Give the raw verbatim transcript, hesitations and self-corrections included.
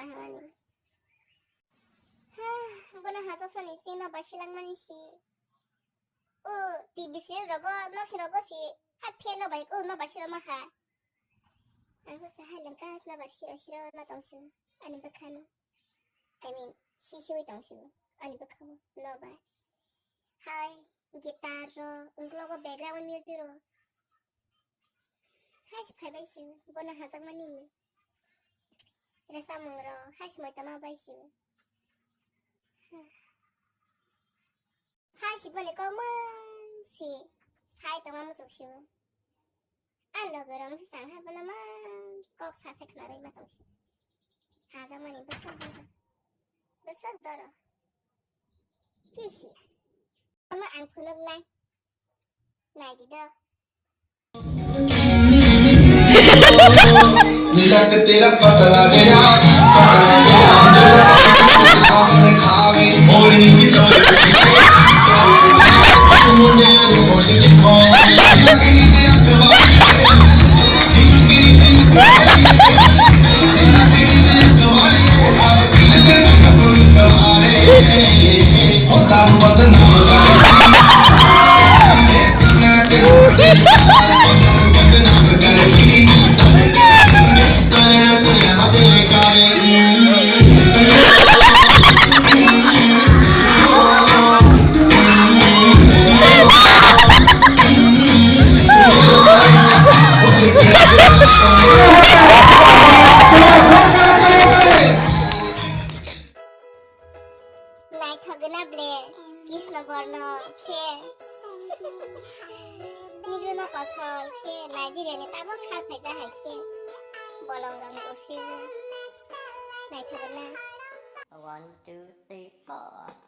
Ahamani. Ha, bono hajak sani si no basilangmani si. O, T V serial rogo, no si rogo si. Ha, fan no bai, o, no basirama ha. Ang sa hai langka no basiro siro ma tongsu. Ani bakhano. I mean, si siwi tongsu. Ani bakhano. No ba. Hai, guitar ro, ungklogo background music ro. Hai si phaibai si, bono hajakmani. Resamung ro, hai si moitama bai si. Hai si boni kok mung si, sai tongma muchuk si. Ang loge rong si sang hai bono mang kok sa se khna roi ma tong si. Hajakmani bwswk doro. Bwswk doro. Kisi. Omo ang phunuk nai. Nai di do. नीला के तेरा पता लग गया, पता लग गया। मैंने खावे और नीचे तो मुंडे को होश दिखो। Naithok gana ble, Krishna Borno khe, Negro no kothol khe, Nigeria ni tabok khar phaija hai khe, bolong rok ni usribo. Naithok gana. One, two, three, four.